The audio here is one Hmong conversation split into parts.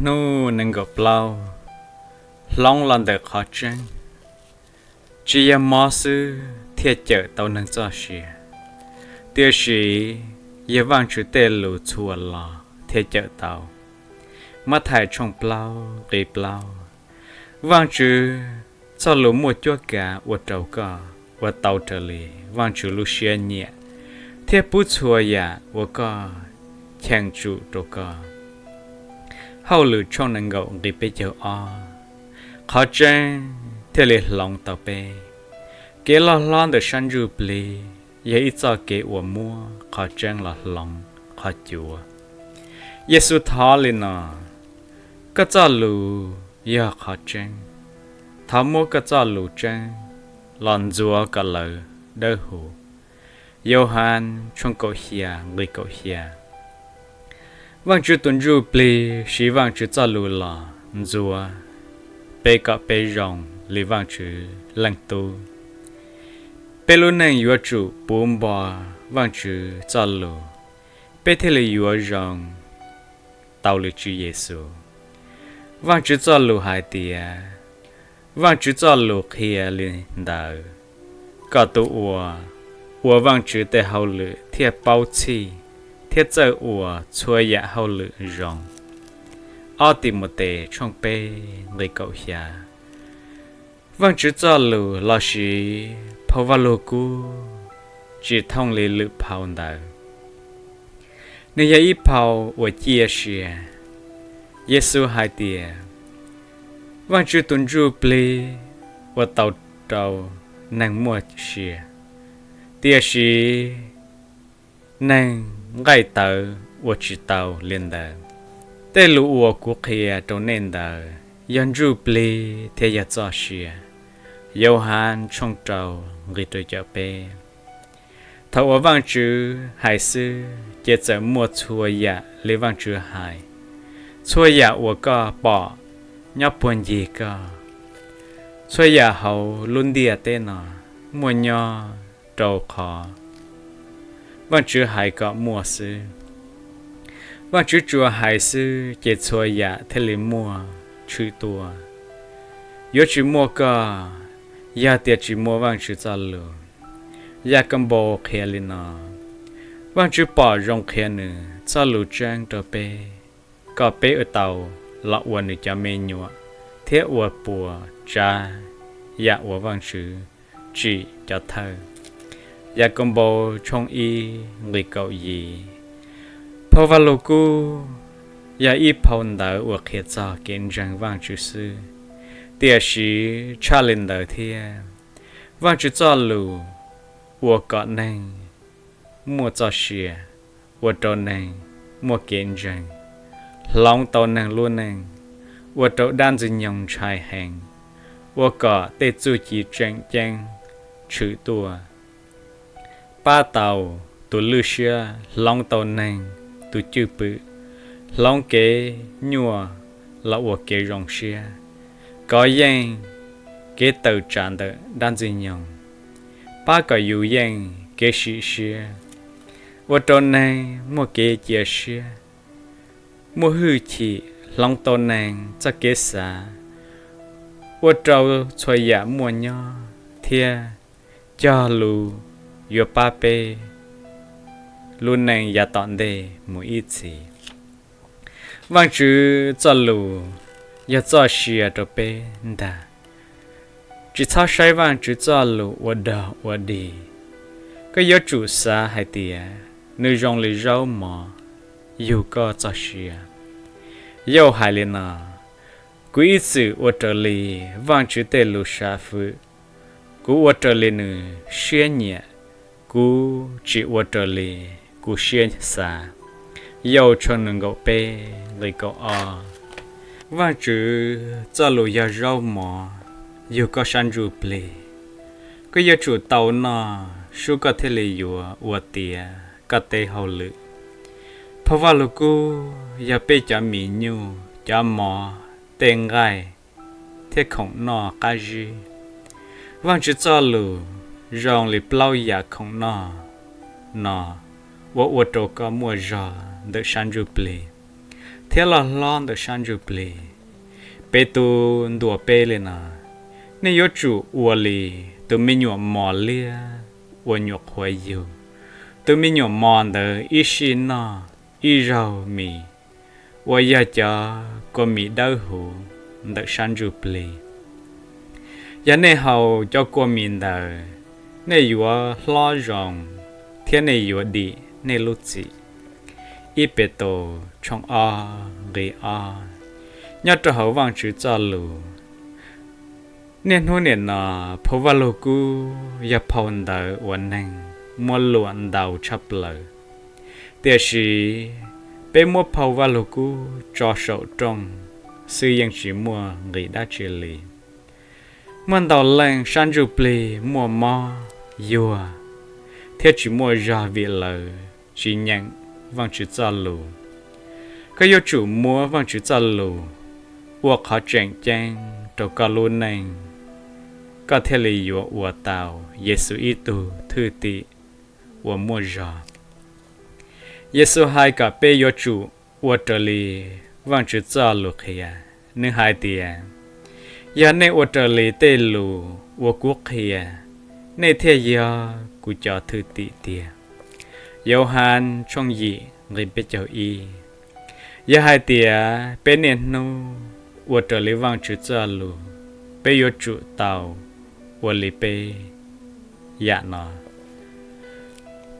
Hnub nees nkaum plaub, hloov los ntawm qhov tseeb. Tsis yog mob xwb thiaj cawm tau neeg txoj sia, tiam sis yog Vajtswv tej lus txhua los thiaj cawm tau. Mathais tshooj plaub nqe plaub. Vajtswv txoj lus muaj cuab kav ua rau koj ua tau raws li Vajtswv lub siab nyiam thiab pub txhua yam uas koj cheem tsum rau koj. Hauj Lwm tshooj nees nkaum nqe peb caug ob. Qhov tseeb thiaj li hloov tau peb. Kev loj hlob ntawm sab ntsuj plig yog ib txoj kev uas muab qhov tseeb los hloov qhov cuav. Yexus thov li no: Koj txoj lus yog qhov tseeb. Thov muab koj txoj lus tseeb los ntxuav kom lawv dawb huv. Yauhas tshooj kaum xya nqe kaum xya. Vajtswv tus ntsuj plig siv Vajtswv txoj lus los ntxuav peb kom peb zoo li Vajtswv Leej Tub. Peb lub neej yuav tsum puv npo Vajtswv txoj lus, peb thiaj li yuav zoo tau li Tswv Yexus. Vajtswv txoj lus hais tias, Vajtswv txoj lus qhia li ntawd, kom tus uas ua Vajtswv tej hauj lwm thiaj paub txhij thiab txawj ua txhua yam hauj lwm zoo. Ob Timautes tshooj peb nqe kaum xya. Vajtswv txoj lus lossis phau Vajluskub tsis thooj li lwm phau ntawd. Nws yog ib phau uas ciaj sia. Yexus hais tias, Vajtswv tus ntsuj plig ua tau rau neeg muaj sia, tiam sis neeg nqaij tawv ua tsis tau li ntawd. Tej lus uas kuv qhia rau nej ntawd yog ntsuj plig thiab yog txoj sia. Yauhas tshooj rau nqe rau caum peb. Thaum uas Vajtswv hais xwb ces txawm muaj txhua yam li Vajtswv hais. Txhua yam uas koj pom nyob puag ncig koj, txhua yam hauv lub ntiaj teb no muaj nyob rau qhov Vajtswv hais kom muaj xwb. Vajtswv tsuas hais xwb ces txhua yam thiaj li muaj tshwm tuaj. Yuav tsis muaj koj yog tias tsis muaj Vajtswv txoj lus. Yakaunpaus qhia li no: Vajtswv pom zoo qhia nws txoj lus tseeb rau peb, kom peb tau los ua nws cov me nyuam thiab ua puas tsav yam uas Vajtswv tsim cov thawj. Yakaunpaus tshooj ib nqe kaum yim. Phau Vajluskub yog ib phau ntawv uas qhia txog kev ntseeg Vajtswv xwb, tiam sis tshaj li ntawd thiab, Vajtswv txoj lus ua kom neeg muaj txoj sia, ua rau neeg muaj kev ntseeg, hloov tau neeg lub neej, ua rau dab Ntxwg nyoog ntshai heev, ua kom tej txuj ci tseem ceeb tshwm tuaj, pab tau tus lwj siab, hloov tau neeg tus cwj pwm, hloov kev nyuaj los ua kev zoo siab, kov yeej kev tawm tsam ntawm dab Ntxwg nyoog, pab kom yus yeej kev sim siab, ua rau neeg muaj kev cia siab, muaj hwj chim, hloov tau neeg txoj kev xav, ua rau txhua yam muaj nyob thiab cog lus yuav pab peb lub neej yav tom ntej mus ib txhis. Vajtswv txoj lus yog txoj sia rau peb ntag. Tsis txhob saib Vajtswv txoj lus ua dog ua dig. Koj yuav tsum xav hais tias nws zoo li zaub mov yug koj txoj sia. Yauj hais li no: Kuv ib txwm ua raws li Vajtswv tej lus sam fwm. Kuv ua raws li nws siab nyiam, kuv tsis ua raws li kuv siab xav. Yauj tshooj nees nkaum peb nqe kaum ob. Vajtswv txoj lus yog zaub mov yug koj sab ntsuj plig. Koj yuav tsum tau noj sub koj thiaj li yuav ua tiav koj tej hauj lwm. Phau Vajluskub yog peb cov mis nyuj, cov mov, tej nqaij thiab khoom noj qab zib. Vajtswv txoj lus zoo li plaub yam khoom noj no uas ua rau koj muaj zog ntawm sab ntsuj plig. thiab loj hlob ntawm sab ntsuj plig. Petus ntuas peb li no: Nej yuav tsum ua li tus me nyuam mos liab uas nyuam qhuav yug. Tus me nyuam mos ntawd ib sij noj ib zaug mis, uas yog cov kua mis dawb huv ntawm sab ntsuj plig. Yog nej haus cov kua mis ntawd, nej yuav hlob zoo, thiab nej yuav dim nej lub txim. Ib Petus tshooj ob nqi ob. Nyob rau hauv Vajtswv txoj lus, niaj hnub nim no phau Vajluskub yog phau ntawv uas neeg muab luam ntau tshaj plaws. Tiam sis peb muab phau Vajluskub tso saum rooj xwb yeej tsis muaj nqis dab tsi li. Muaj ntau leej sab ntsuj plig muaj mob yuag thiab tsis muaj zog vim lawv tsis nyeem Vajtswv txoj lus. Koj yuav tsum muab Vajtswv txoj lus ua qhov tseem ceeb rau koj lub neej, koj thiaj li yuav ua tau Yexus ib tug thwj tim uas muaj zog. Yexus hais kom peb yuav tsum ua raws li Vajtswv txoj lus qhia. Nws hais tias, yog nej ua raws li tej lus uas kuv qhia, nej thiaj yog kuv cov thwj tim tiag. Yauhas tshooj yim nqi peb caug ib. Yog hais tias peb niaj hnub ua raws li Vajtswv txoj lus, peb yuav tsum tau ua li peb yam no.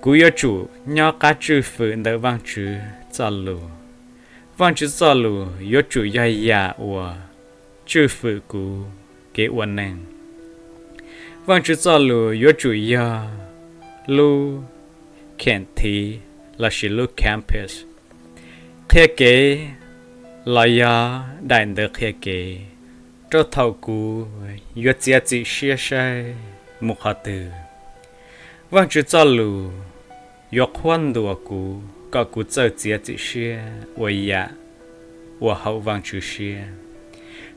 Kuv yuav tsum nyob qab tswj fwm ntawm Vajtswv txoj lus. Vajtswv txoj lus yuav tsum yog yam uas tswj fwm kuv kev ua neeg. Vajtswv txoj lus yuav tsum yog lub kheem thiv lossis lub compass qhia kev, los yog daim ntawv qhia kev rau thaum kuv yuav txiav txim siab saib mus qhov twg. Vajtswv txoj lus yuav qhuab ntuas kuv kom kuv txawj txiav txim siab ua yam uas haum Vajtswv siab,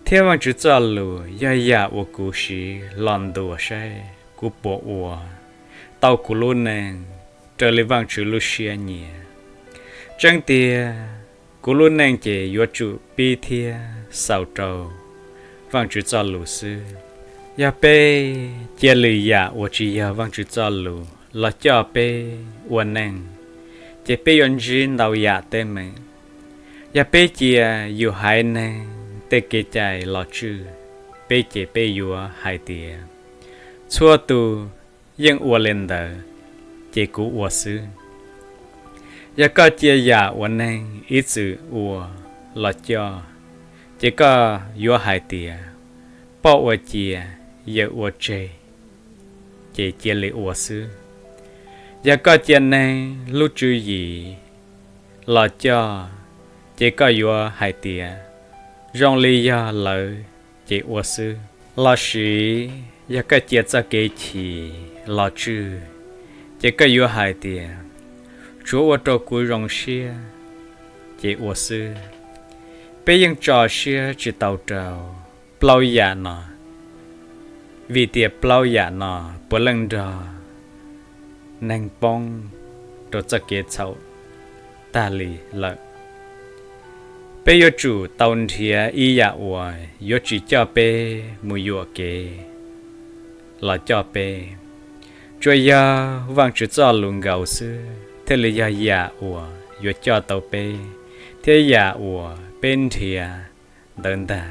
thiab Vajtswv txoj lus yog yam uas kuv siv los ntuas saib kuv puas ua tau kuv lub neej raws li Vajtswv lub siab nyiam. Tseeb tiag, kuv lub neej ces yuav tsum pib thiab xaus rau Vajtswv txoj lus xwb. Yog peb cia lwm yam uas tsis yog Vajtswv txoj lus los coj peb ua neej, ces peb yuav ntsib ntau yam teeb meem. Yog peb cia yus haiv neeg tej kev cai los tswj peb ces peb yuav hais tias, txhua tus yeej ua li ntawd, ces kuv ua xwb. Yog koj cia yam uas neeg ib txwm ua los coj, ces koj yuav hais tias, poj ua cia, yawm ua tseg, ces cia li ua xwb. Yog koj cia neeg lub tswv yim los coj, ces koj yuav hais tias, zoo li yog lawv, ces ua xwb. Lossis yog koj cia txoj kev chim los tswj, ces koj yuav hais tias, tsuav ua rau kuv zoo siab, ces ua xwb. Peb yeej tso siab tsis tau rau plaub yam no, vim tias plaub yam no puav leej nrog neeg poob rau txoj kev txhaum tag li lawm. Peb yuav tsum tau nrhiav ib yam uas yuav tsis coj peb mus yuam kev los coj peb. Tsuas yog Vajtswv txoj lus nkaus xwb thiaj li yog yam uas yuav coj tau peb thiab yam uas peb nrhiav ntawd ntag.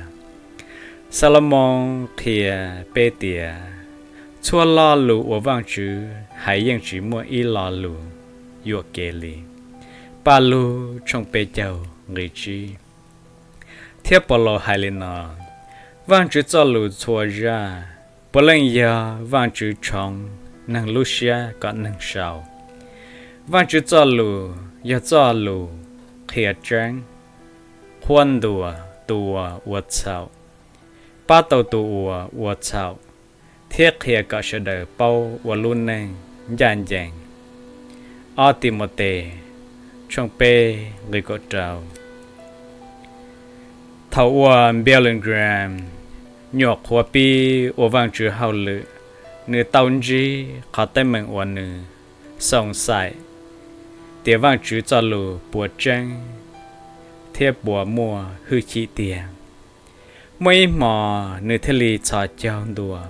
Xalaumoos qhia peb tias, txhua lo lus uas Vajtswv hais yeej tsis muaj ib lo lus yuam kev li. Paj Lug tshooj peb caug nqi tsib. Thiab Paulus hais li no, Vajtswv txoj lus txhua zaj puav leej yog Vajtswv tshoov neeg lub siab kom neeg sau. Vajtswv txoj lus yog txoj lus qhia tseeb, qhuab ntuas tus uas ua txhaum, pab tau tus uas ua txhaum, thiab qhia kom sawv daws paub ua lub neej ncaj ncees. Ob Timautes tshooj peb nqi kaum rau. Thaum uas Billy Graham nyuam qhuav pib ua Vajtswv hauj lwm, nws tau ntsib qhov teeb meem uas nws xoom xaim tias Vajtswv txoj lus puas tseeb. thiab puas muaj hwj chim tiag. Muaj ib hmo nws thiaj li txhos caug ntua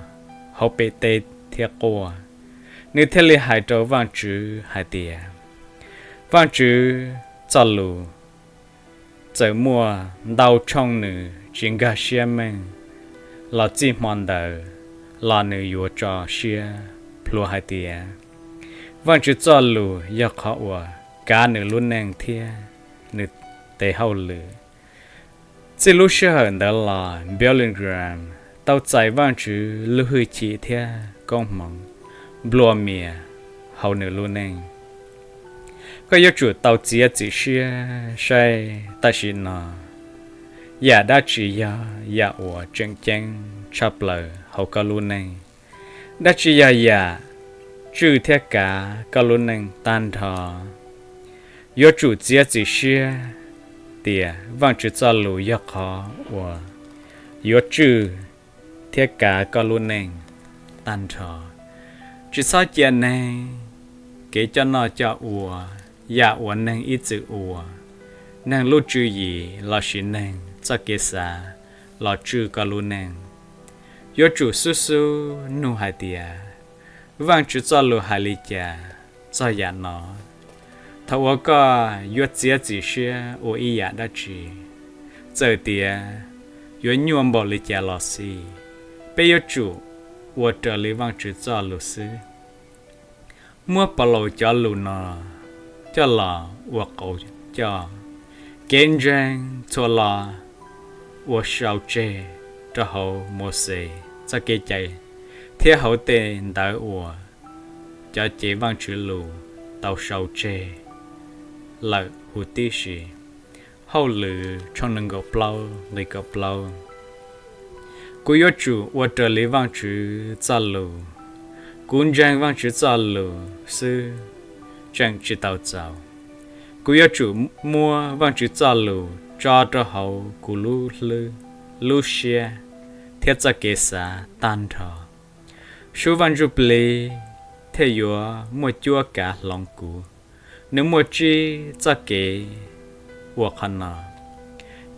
hauv pem teb thiab quaj. Nws thiaj li hais rau Vajtswv hais tias, Vajtswv txoj lus txawm muaj ntau tshooj nws tsis nkag siab meej los txij hmo ntawd los nws yuav tso siab plhuav hais tias Vajtswv txoj lus yog qhov uas kav nws lub neej thiab nws tes hauj lwm. Txij lub sij hawm ntawd los Billy Graham tau txais Vajtswv lub hwj chim thiab koob hmoov nplua mias hauv nws lub neej. Koj yuav tsum tau txiav txim siab saib tam sim no yam dab tsi yog yam uas tseem ceeb tshaj plaws hauv koj lub neej. Dab tsi yog yam tswj thiab kav koj lub neej tag nrho? Yuav tsum txiav txim siab tias Vajtswv txoj lus yog qhov uas yuav tswj thiab kav koj lub neej tag nrho. Tsis txhob cia neeg, kev coj noj coj ua, yam uas neeg ib txwm ua, neeg lub tswv yim lossis neeg txoj kev xav los tswj koj lub neej. Yuav tsum xub xub nug hais tias, Vajtswv txoj lus hais li cas txog yam no? Thaum uas koj yuav txiav txim siab ua ib yam dab tsi, txawm tias yuav nyuaj npaum li cas los xij, peb yuav tsum ua raws li Vajtswv txoj lus xwb. Muab Paulus cov lus no coj los ua qauv coj, kev ntseeg txhua lo ua sau tseg rau hauv Mauxes txoj kev cai thiab hauv tej ntawv uas cov cev Vajtswv lus tau sau tseg lawm huv tib si. Hauj Lwm tshooj nees nkaum plaub nqe kaum plaub. Kuv yuav tsum ua raws li Vajtswv txoj lus. Kuv ntseeg Vajtswv txoj lus xwb tseem tsis tau txaus. Kuv yuav tsum muab Vajtswv txoj lus tso rau hauv kuv lub hlwb, lub siab thiab txoj kev xav tag nrho. Suav Vaj Ntsujplig thiaj yuav muaj cuab kav hloov kuv. Nws muaj tsib txoj kev ua qhov no: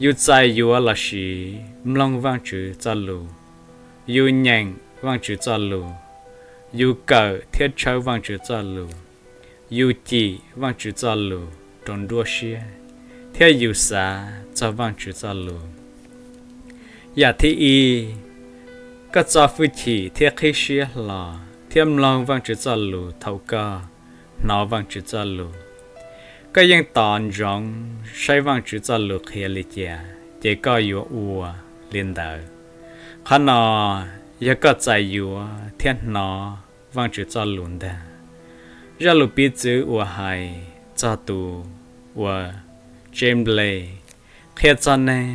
yus txais yuav lossis mloog Vajtswv txoj lus, yus nyeem Vajtswv txoj lus, yus kawm thiab tshawb Vajtswv txoj lus, yus cim Vajtswv txoj lus rau nruab siab, thiab yus xav txog Vajtswv txoj lus. Yam thib ib, koj txo hwj chim thiab qhib siab hlo thiab mloog Vajtswv txoj lus thaum koj hnov Vajtswv txoj lus. Koj yeej tos ntsoov saib Vajtswv txoj lus qhia li cas ces koj yuav ua li ntawd. Qhov no yog koj txais yuav thiab hnov Vajtswv txoj lus ntag. Zaj lus piv txwv uas hais txog tus uas tseb nplej qhia txog neeg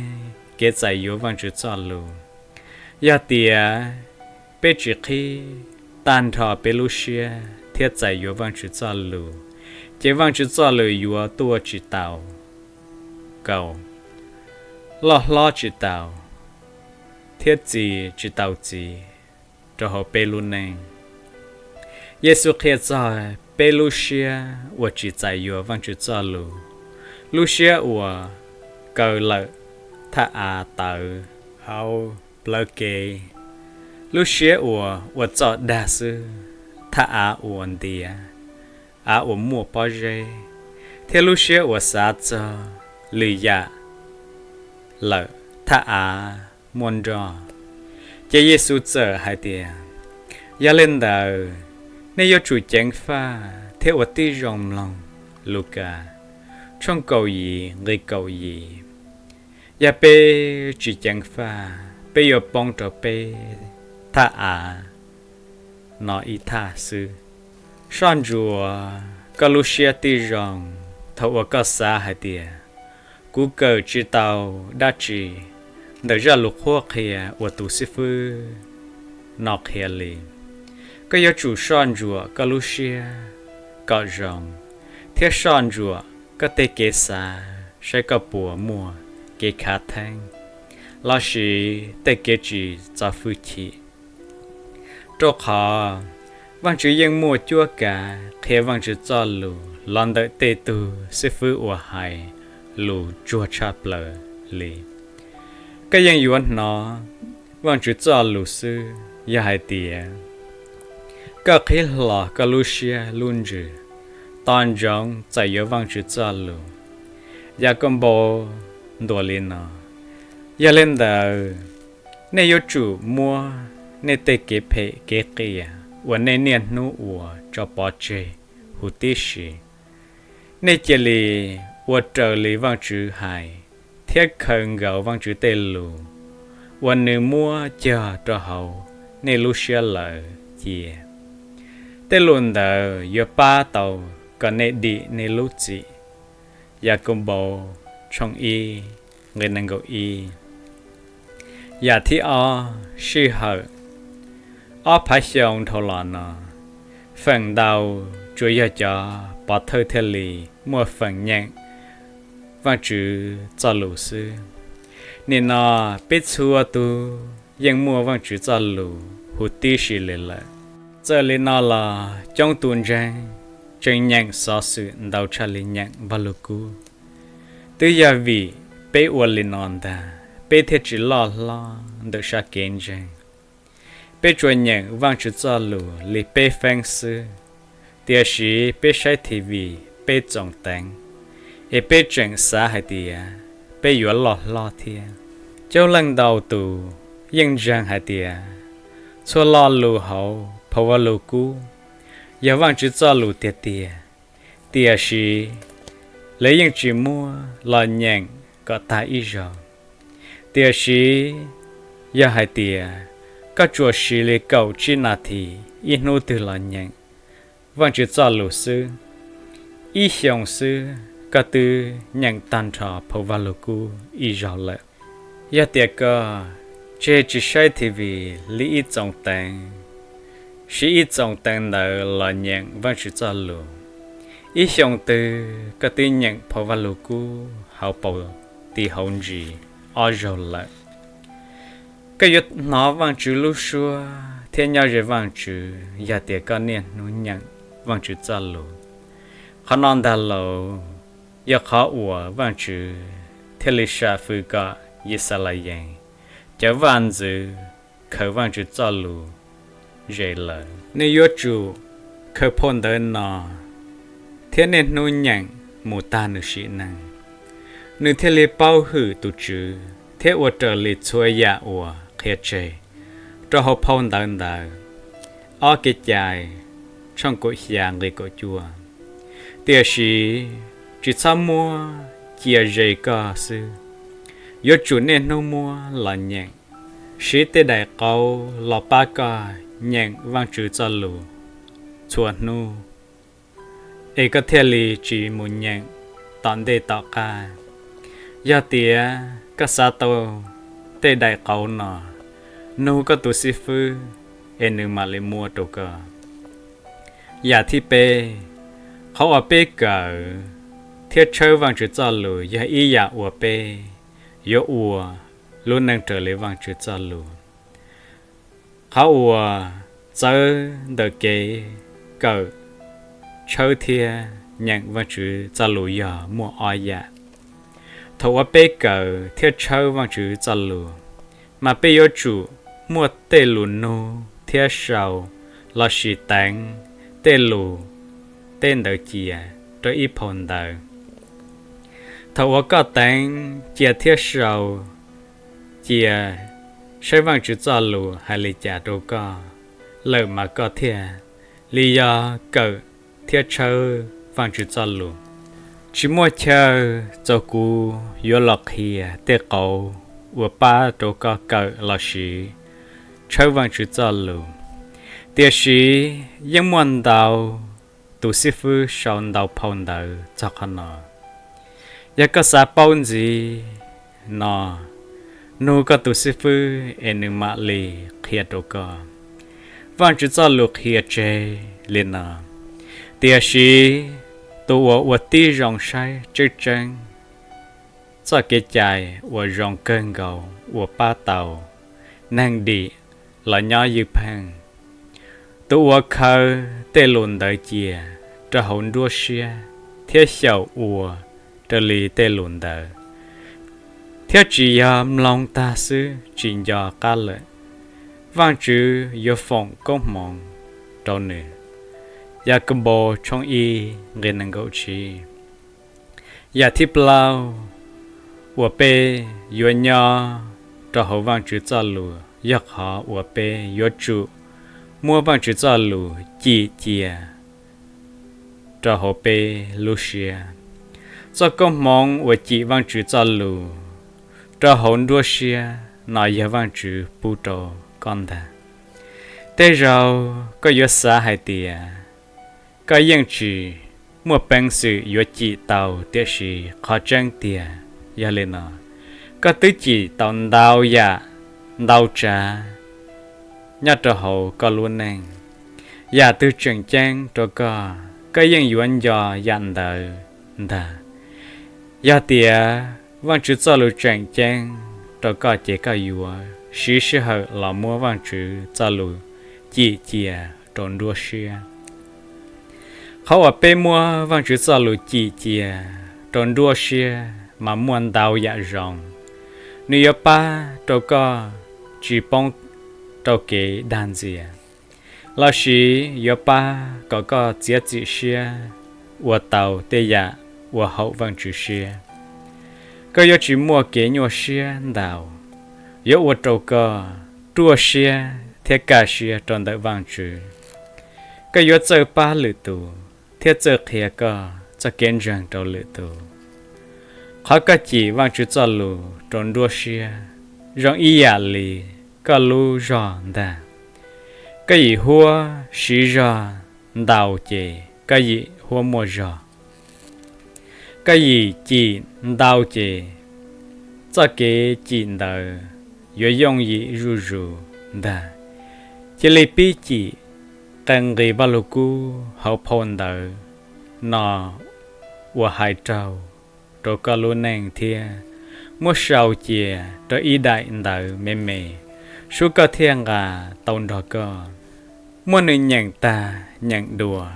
kev txais yuav Vajtswv txoj lus. Yog tias peb tsis qhib tag nrho peb lub siab thiab txais yuav Vajtswv txoj lus, ces Vajtswv txoj lus yuav tuaj tsis tau kaus, loj hlob tsis tau, thiab txi tsis tau txiv rau hauv peb lub neej. Yexus qhia txog peb lub siab uas tsis txais yuav Vajtswv txoj lus, lub siab uas kaw lawm thaj av tawv hauv plawv kev, lub siab uas ua txoj dag xwb thaj av uas ntiav, av uas muaj pob zeb, thiab lub siab uas xav txog lwm yam lawm thaj av muaj nroj. Ces Yexus txawm hais tias, Yog li ntawd, nej yuav tsum ceev faj thiab ua tib zoo mloog. Lukas tshooj kaum yim nqe kaum yim. Yog peb tsis ceev faj, peb yuav poob rau peb thaj av no ib thaj xwb. Soj ntsuam koj lub siab tib zoo thaum uas koj xav hais tias, Kuv kawm tsis tau dab tsi ntawm zaj lus qhuab qhia uas tus xib fwb no qhia li. Koj yuav tsum soj ntsuam koj lub siab kom zoo, thiab soj ntsuam koj tej kev xav saib koj puas muaj kev khav theeb lossis tej kev tsis txo hwj chim. Rau qhov Vajtswv yeej muaj cuab kav qhia Vajtswv txoj lus los ntawm tej tug xib fwb uas hais lus tsuag tshaj plaws li. Koj yeej yuav hnov Vajtswv txoj lus xwb yog hais tias koj qhib hlo koj lub siab lub ntsws, tos ntsoov txais yuav Vajtswv txoj lus. Yakaunpaus ntuas li no: Yog li ntawd, nej yuav tsum muab nej tej kev phem kev qias uas nej niaj hnub ua tso pov tseg huv tib si. Nej cia li ua raws li Vajtswv hais thiab khaws nkaus Vajtswv tej lus uas nws muab cog rau hauv nej lub siab lawm cia. Tej lus ntawd yuav pab tau kom nej dim nej lub txim. Yakaunpaus tshooj ib, nqe nees nkaum ib. Yam thib ob, sij hawm. Ob phav xyoo dhau los no, feem ntau tsuas yog cov pov thawj thiaj li muaj feem nyeem Vajtswv txoj lus xwb. Nim no peb txhua tus yeej muaj Vajtswv txoj lus huv tib si li lawm. Txawm li no los coob tus ntseeg tseem nyeem xov xwm ntau tshaj li nyeem Vajluskub. Twb yog vim peb ua li no ntag peb thiaj tsis loj hlob ntawm sab kev ntseeg. Peb tsuas nyeem Vajtswv txoj lus li peb feeb xwb, tiam sis peb saib T V, peb txoos teev, es peb tseem xav hais tias peb yuav loj hlob thiab. Coob leej ntau tus yeej ntseeg hais tias txhua lo lus hauv phau Vajluskub yog Vajtswv txoj lus tiag tiag, tiam sis lawv yeej tsis muab los nyeem kom tag ib zaug. Tiam sis yog hais tias koj tsuas siv li kaum tsib nas this ib hnub twg los nyeem Vajtswv txoj lus xwb, ib xyoos xwb koj twb nyeem tag nrho phau Vajluskub ib zaug lawm. Yog tias koj tseg tsis saib T V li ib txoos teev, siv ib txoos teev ntawd los nyeem Vajtswv txoj lus, ib xyoos twg koj twb nyeem phau Vajluskub hauv paus ti hauv ntsis ob zaug lawm. Koj yuav hnov Vajtswv lub suab thiab nyob ze Vajtswv yog tias koj niaj hnub nyeem Vajtswv txoj lus. Qhov no ntag lauj, yog qhov uas Vajtswv thiaj li sam fwv kom Yixalayees cov vaj ntxwv khaws Vajtswv txoj lus ze lawm. Nws yuav tsum khaws phau ntawv no thiab niaj hnub nyeem mus tag nws sim neej, nws thiaj li paub hwm tus Tswv thiab ua raws li txhua yam uas qhia tseg rau hauv phau ntawv ntawd. Ob Kev cai tshooj kaum xya nqe kaum cuaj. Tiam sis tsis txhob muab cia ze koj xwb, yuav tsum niaj hnub muab los nyeem, siv tej daim qauv los pab koj nyeem Vajtswv txoj lus txhua hnub, es koj thiaj li tsis mus nyeem tom ntej tom qab. Yog tias koj xav tau tej daim qauv no, nug koj tus xib fwb es nws mam li muab rau koj. Yam thib peb, qhov uas peb kawm thiab tshawb Vajtswv txoj lus yog ib yam uas peb yuav ua lub neej raws li Vajtswv txoj lus. Qhov uas txawv ntawm kev kawm, tshawb thiab nyeem Vajtswv txoj lus yog muaj ob yam. Thaum uas peb kawm thiab tshawb Vajtswv txoj lus, mas peb yuav tsum muaj tej lus nug thiab sau lossis teev tej lus teb ntawd cia rau ib phau ntawv. Thaum uas koj teev cia thiab sau cia saib Vajtswv txoj lus hais li cas rau koj lawm mas koj thiaj li yog kawm thiab tshawb Vajtswv txoj lus. Tsis muaj chaw txaus kuv yuav los qhia tej qauv uas pab rau koj kawm lossis tshawb Vajtswv txoj lus, tiam sis yeej muaj ntau tus xib fwb sau ntau phau ntawv txog qhov no. Yog koj xav paub ntxiv no, nug koj tus xib fwb es nws mam li qhia rau koj. Vajtswv txoj lus qhia tseg li no: Tiam sis tus uas ua tib zoo saib tseeb tseeb txoj kev cai uas zoo kawg nkaus uas pab tau neeg dim los nyob ywj pheej, tus uas khaws tej lus ntawd cia rau hauv nruab siab thiab xyaum ua raws li tej lus ntawd, thiab tsis yog mloog tag xwb tsis nco qab lawm, Vajtswv yuav foom koob hmoov rau nws. Yakaunpaus tshooj ib nqe nees nkaum tsib. Yam thib plaub uas peb yuav nyob rau hauv Vajtswv txoj lus yog qhov uas peb yuav tsum muab Vajtswv txoj lus cim cia rau hauv peb lub siab. Txoj koob hmoov uas cim Vajtswv txoj lus rau hauv nruab siab no yog Vajtswv pub rau koj ntag. Tej zaum koj yuav xav hais tias koj yeej tsis muaj peev xwm yuav cim tau, tiam sis qhov tseeb tiag yog li no: koj twb cim tau ntau yam ntau tsav nyob rau hauv koj lub neej. Yam twg tseem ceeb rau koj, koj yeej yuav nco yam ntawd ntag. Yog tias Vajtswv txoj lus tseem ceeb rau koj ces koj yuav siv sij hawm los muab Vajtswv txoj lus cim cia rau nruab siab. Qhov uas peb muab Vajtswv txoj lus cim cia rau nruab siab mas muaj ntau yam zoo. Nws yuav pab rau koj tsis poob rau kev dag ntxias, lossis yuav pab kom koj txiav txim siab ua tau tej yam uas haum Vajtswv siab. Koj yuav tsis muaj kev nyuaj siab ntau, yuav ua rau koj ruaj siab thiab kaj siab rau ntawm Vajtswv. Koj yuav txawj pab lwm tus thiab txawj qhia koj txoj kev ntseeg rau lwm tus. Qhov koj cim Vajtswv txoj lus rau nruab siab zoo ib yam li koj lub zog ntag. Koj yim huab siv zog ntau ces koj yim huab muaj zog. Koj yim cim ntau ces txoj kev cim ntawd yuav yooj yim zuj zus ntag. Cia li pib cim qee nqe Vaj Lug Kub hauv phau ntawv no uas hais raug rau koj lub neej thiab muab sau cia rau ib daim ntawv me me, sub koj thiaj nqa tau nrog koj. Muab nws nyeem tag nyeem dua,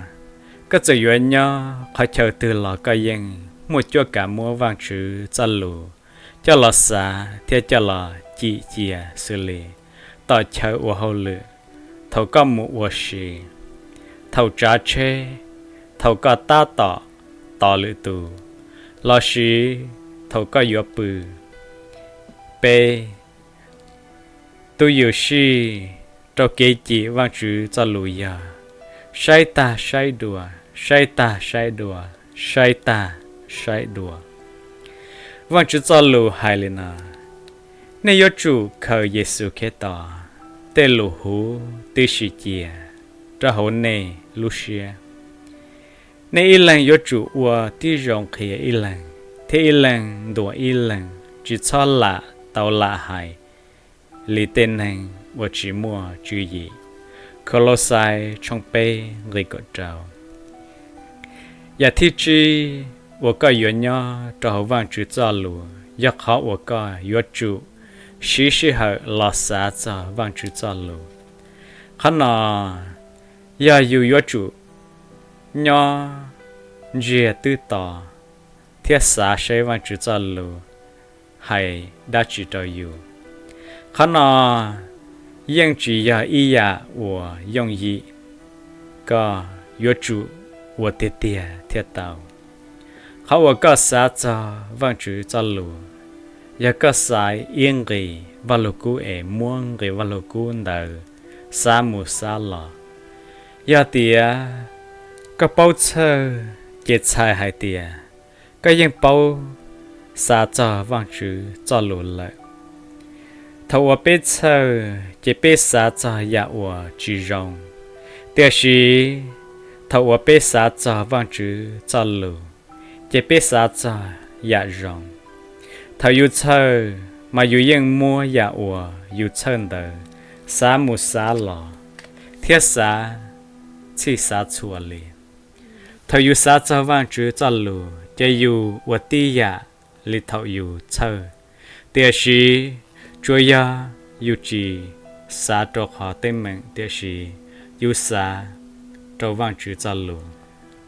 koj txawm yuav nyob qhov chaw twg los koj yeej muaj cuab kav muab Vajtswv txoj lus coj los xav thiab coj los cim cia xws li tom chaw ua hauj lwm, thaum koj mus ua si, thaum tsav tsheb, thaum koj tab tom tos lwm tus, lossis thaum koj yuav pw. Peb, tus yawm sij rau kev cim Vajtswv txoj lus yog saib tag saib dua, saib tag saib dua, saib tag saib dua. Vajtswv txoj lus hais li no: Nej yuav tsum khaws Yexus Khetos tej lus huv tib si cia rau hauv nej lub siab. Nej ib leeg yuav tsum ua tib zoo qhia ib leeg, thiab ib leeg ntuas ib leeg, tsis txhob lam tau lam hais li tej neeg uas tsis muaj tswv yim. Kos Los Xais tshooj peb nqe kaum rau. Yam thib tsib uas koj yuav nyob rau hauv Vajtswv txoj lus yog qhov uas koj yuav tsum siv sij hawm los xav txog Vajtswv txoj lus. Qhov no yog yus yuav tsum nyob ntsiag twb to thiab xav seb Vajtswv txoj lus hais dab tsi rau yus. Qhov no yeej tsis yog ib yam uas yooj yim, koj yuav tsum ua tiag tiag thiaj tau. Qhov uas koj xav txog Vajtswv txoj lus yog koj xaiv ib nqe Vaj Lug Kub es muab nqe Vaj Lug Kub ntawd xav mus xav los. Yog tias koj paub txhawj ces txhais hais tias koj yeej paub xav txog Vajtswv txoj lus lawm. Thaum uas peb txhawj ces peb xav txog yam uas tsis zoo, tiam sis thaum uas peb xav txog Vajtswv txoj lus ces peb xav txog yam zoo. Thaum yus txhawj mas yus yeej muab yam uas yus txhawj ntawd xav mus xav los thiab xav txhij xav txhua li. Thaum yus xav txog Vajtswv txoj lus ces yus ua tib yam li thaum yus txhawj, tiam sis tsuas yog yus tsis xav rau qhov teeb meem, tiam sis yus xav rau Vajtswv txoj lus.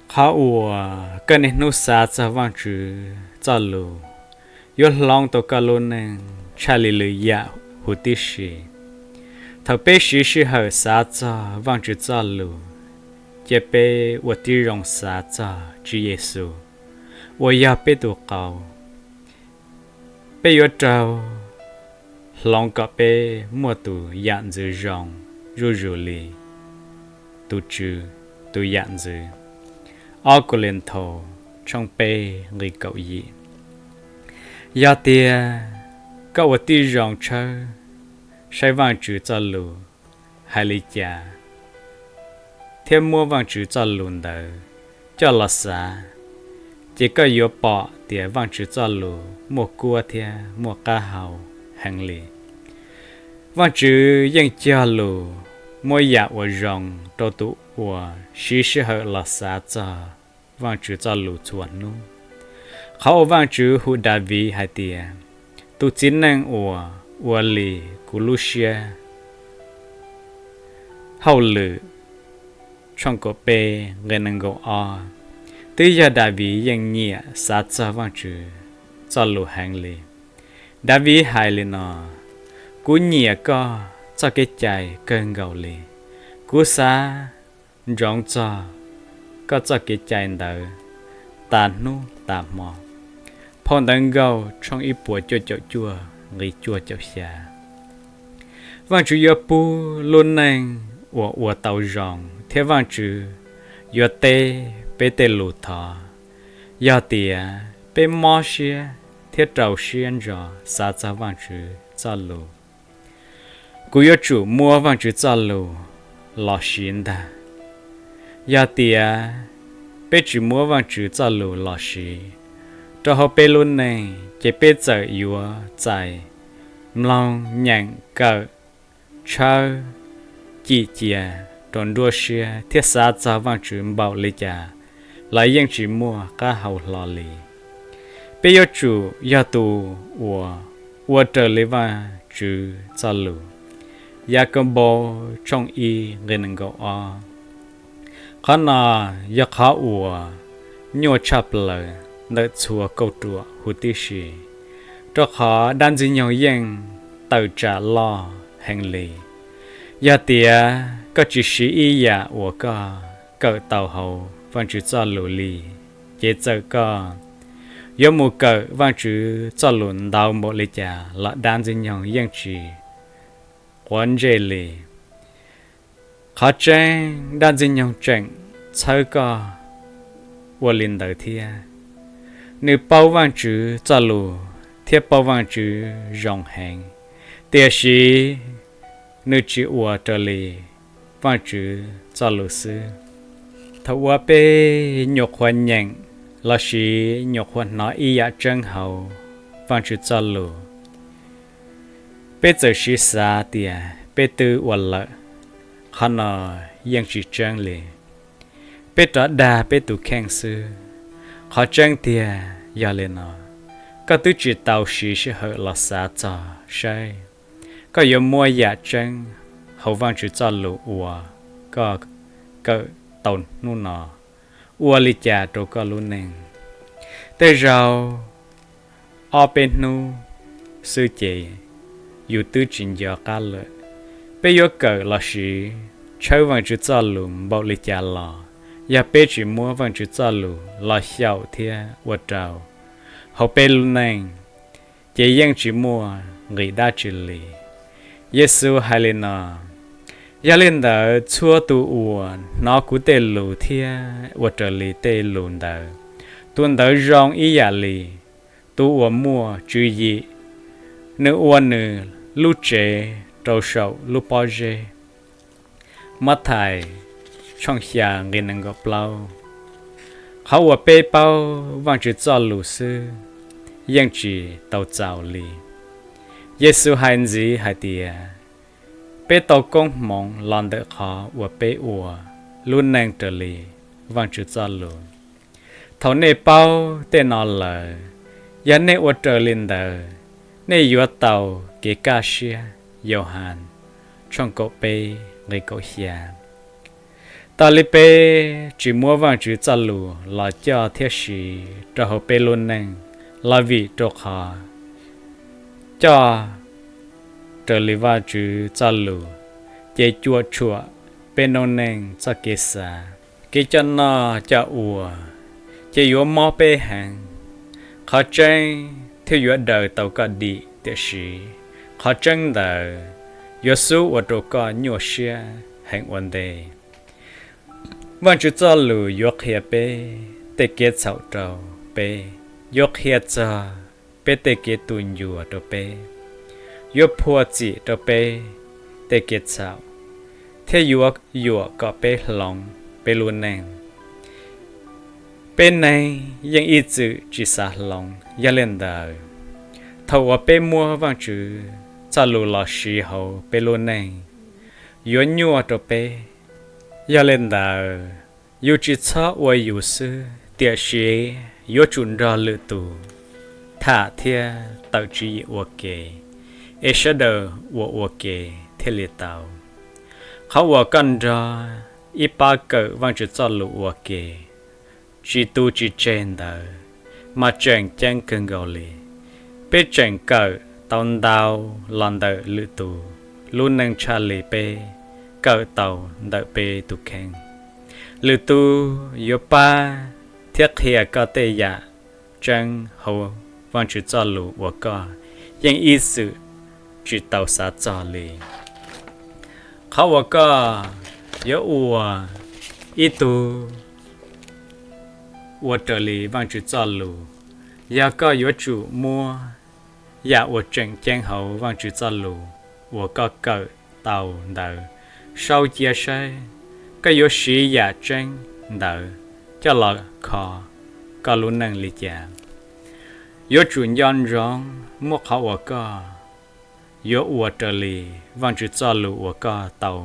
Qhov uas koj niaj hnub xav txog Vajtswv txoj lus yuav hloov tau koj lub neej tshaj li lwm yam huv tib si. Thaum peb siv sij hawm xav txog Vajtswv txoj lus, cia peb ua tib zoo xav txog Tswv Yexus uas yog peb tus qauv. Peb yuav raug hloov kom peb muaj tus yam ntxwv zoo zuj zus li tus Tswv tus yam ntxwv. Ob Kauleethaus tshooj peb nqi kaum yim. Yog tias koj ua tib zoo tshawb saib Vajtswv txoj lus hais li cas thiab muab Vajtswv txoj lus ntawd coj los xav, ces koj yuav pom tias Vajtswv txoj lus muaj kuab thiab muaj qab hau heev li. Vajtswv yeej cog lus muab yam uas zoo rau tus uas siv sij hawm los xav txog Vajtswv txoj lus txhua hnub. Qhov uas Vajtswv hu Daviv hais tias tus txiv neej uas ua li kuv lub siab hauj lwm tshooj kaum peb nqe nees nkaum ob, twb yog Daviv yeej nyiam xav txog Vajtswv txoj lus heev li. Daviv hais li no: Kuv nyiam koj txoj kev cai kawg nkaus li. Kuv xav ntsoov txog koj txoj kev cai ntawd tas hnub tas hmo. Phau Ntawv Nkauj tshooj ib puas cuaj caum cuaj nqi cuaj caum xya. Vajtswv yuav pub lub neej uas ua tau zoo thiab Vajtswv yuav teb peb tej lus thov yog tias peb mob siab thiab rau siab ntso xav txog Vajtswv txoj lus. Kuv yuav tsum muab Vajtswv txoj lus los siv ntag. Yog tias peb tsis muab Vajtswv txoj lus los siv rau hauv peb lub neej ces peb txawm yuav txais, mloog, nyeem, kawm, tshawb, cim cia rau nruab siab thiab xav txog Vajtswv npaum li cas los yeej tsis muaj qab hau hlo li. Peb yuav tsum yog tus uas ua raws li Vajtswv txoj lus. Yakaunpaus tshooj ib nqe nees nkaum ob. Qhov no yog qhov uas nyuaj tshaj plaws ntawm txhua kauj ruam huv tib si, rau qhov dab Ntxwg Nyoog yeej tawm tsam loj heev li. Yog tias koj tsis siv ib yam uas koj kawm tau hauv Vajtswv txoj lus li, ces txawm koj yuav mus kawm Vajtswv txoj lus ntau npaum li cas los dab Ntxwg Nyoog yeej tsis quav ntsej li. Qhov tseeb, dab Ntxwg Nyoog tseem txhawb koj ua li ntawd thiab. Nws paub Vajtswv txoj lus thiab paub Vajtswv zoo heev, tiam sis nws tsis ua raws li Vajtswv txoj lus xwb. Thaum uas peb nyuam qhuav nyeem lossis nyuam qhuav hnov ib yam tseeb hauv Vajtswv txoj lus, peb txawm siv xav tias peb twb ua lawm, qhov no yeej tsis tseeb li. Peb rov dag peb tus kheej xwb. Qhov tseeb tiag yog li no: koj twb tsis tau siv sij hawm los xav txog saib koj yuav muab yam tseeb hauv Vajtswv txoj lus uas koj kawm tau hnub no ua li cas rau koj lub neej. Tej zaum ob peb hnub xwb ces yus twb tsis nco qab lawm. Peb yuav kawm lossis tshawb Vajtswv txoj lus npaum li cas los, yog peb tsis muab Vajtswv txoj lus los xyaum thiab ua rau hauv peb lub neej, ces yeej tsis muaj nqis dab tsi li. Yexus hais li no: Yog li ntawd, txhua tus uas hnov kuv tej lus thiab ua raws li tej lus ntawd, tus ntawd zoo ib yam li tus uas muaj tswv yim, nws ua nws lub tsev rau saum lub pob zeb. Mathais tshooj xya nqi nees nkaum plaub. Qhov uas peb paub Vajtswv txoj lus xwb yeej tsis tau txaus li. Yexus hais ntxiv hais tias, peb tau koob hmoov los ntawm qhov uas peb ua lub neej raws li Vajtswv txoj lus. Thaum nej paub tej no lawm, yog nej ua raws li ntawd, nej yuav tau kev kaj siab. Yauhas tshooj kaum peb nqi kaum xya. Tag li peb tsis muab Vaajtswv txoj lus los coj thiab siv rau hauv peb lub neej los vim rau qhov coj raws li Vaajtswv txoj lus ces cuam tshuam peb noob neej txoj kev xav, kev coj noj coj ua, ces yuav mob peb heev. Qhov tseeb thiaj yuav daws tau koj dim, tiam sis qhov tseeb ntawd yuav xub ua rau koj nyuaj siab heev ua ntej. Vaajtswv txoj lus yuav qhia peb tej kev txhaum rau peb, yuav qhia txog peb tej kev tu ncua rau peb, yuav phua txim rau peb tej kev txhaum, thiab yuav yuam kom peb hloov peb lub neej. Peb neeg yeej ib txwm tsis xav hloov, yog li ntawd thaum uas peb muab Vaajtswv txoj lus los siv hauv peb lub neej yuav nyuaj rau peb. Yog li ntawd, yus tsis txhob ua yus xwb, tiam sis yuav tsum nrog lwm tus tham thiab tawm tswv yim ua ke, es sawv daws ua ua ke thiaj li tau. Qhov uas koj nrog ib pab kawm Vaajtswv txoj lus ua ke tsis tu tsis tseg ntawd mas tseem ceeb kawg nkaus li. Peb tseem kawm tau ntau los ntawm lwm tus lub neej tshaj li peb kawm tau ntawm peb tus kheej. Lwm tus yuav pab thiab qhia koj tej yam tseeb hauv Vaajtswv txoj lus uas koj yeej ib txwm tsis tau xav txog li. Qhov uas koj yuav ua ib tug ua raws li Vaajtswv txoj lus yog koj yuav tsum muab yam uas tseem ceeb hauv Vaajtswv txoj lus uas koj kawm tau ntawd sau cia saib koj yuav siv yam tseeb ntawd coj los kho koj lub neej li cas. Yuav tsum nco ntsoov muab qhov uas koj yuav ua raws li Vaajtswv txoj lus uas koj tau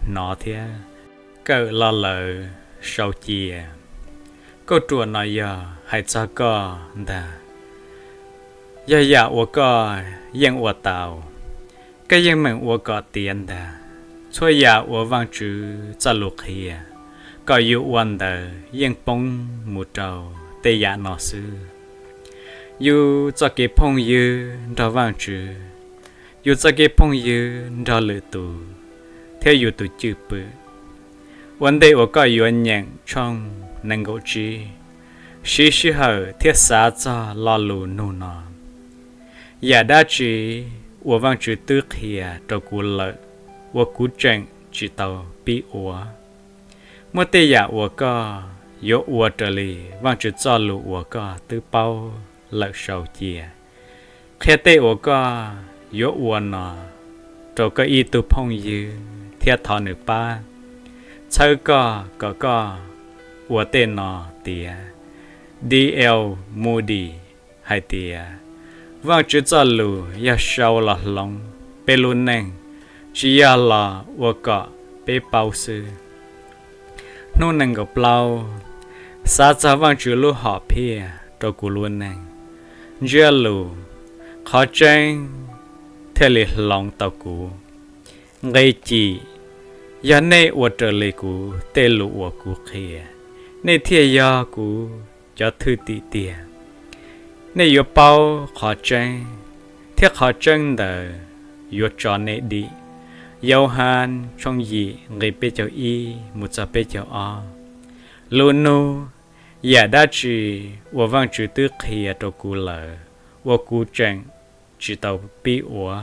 hnov thiab kawm los lawm sau cia. Kauj ruam no yog hais txog koj ntag, yog yam uas koj yeej ua tau, koj yeej meem ua kom tiav ntag. Txhua yam uas Vaajtswv txoj lus qhia kom yus ua ntawd yeej poob mus rau tej yam no xwb: yus txoj kev phooj ywg nrog Vaajtswv, yus txoj kev phooj ywg nrog lwm tus, thiab yus tus cwj pwm. Ua ntej uas koj yuav nyeem tshooj nees nkaum tsib, siv sij hawm thiab xav txog lo lus nug no: Yam dab tsi uas Vaajtswv twb qhia rau kuv lawm uas kuv tseem tsis tau pib ua? Muab tej yam uas koj yuav ua raws li Vaajtswv txoj lus uas koj twb paub lawm sau cia. Qhia tej uas koj yuav ua no rau koj ib tug phooj ywg thiab thov nws pab txhawb koj kom koj ua tej no tiav. D L Moody hais tias, Vaajtswv txoj lus yog sau los hloov peb lub neej, tsis yog los ua kom peb paub xwb. Hnub nees nkaum plaub, xav txog Vaajtswv lub hom phiaj rau kuv lub neej. Ntsiab lus: Qhov tseeb thiaj li hloov tau kuv. Nqe cim: Yog nej ua raws li kuv tej lus uas kuv qhia, nej thiaj yog kuv cov thwj tim tiag. Nej yuav paub qhov tseeb, thiab qhov tseeb ntawd yuav tso nej dim. Yauhas tshooj yim nqe peb caug ib mus txog peb caug ob. Lus nug: Yam dab tsi uas Vaajtswv twb qhia rau kuv lawm uas kuv tseem tsis tau pib ua?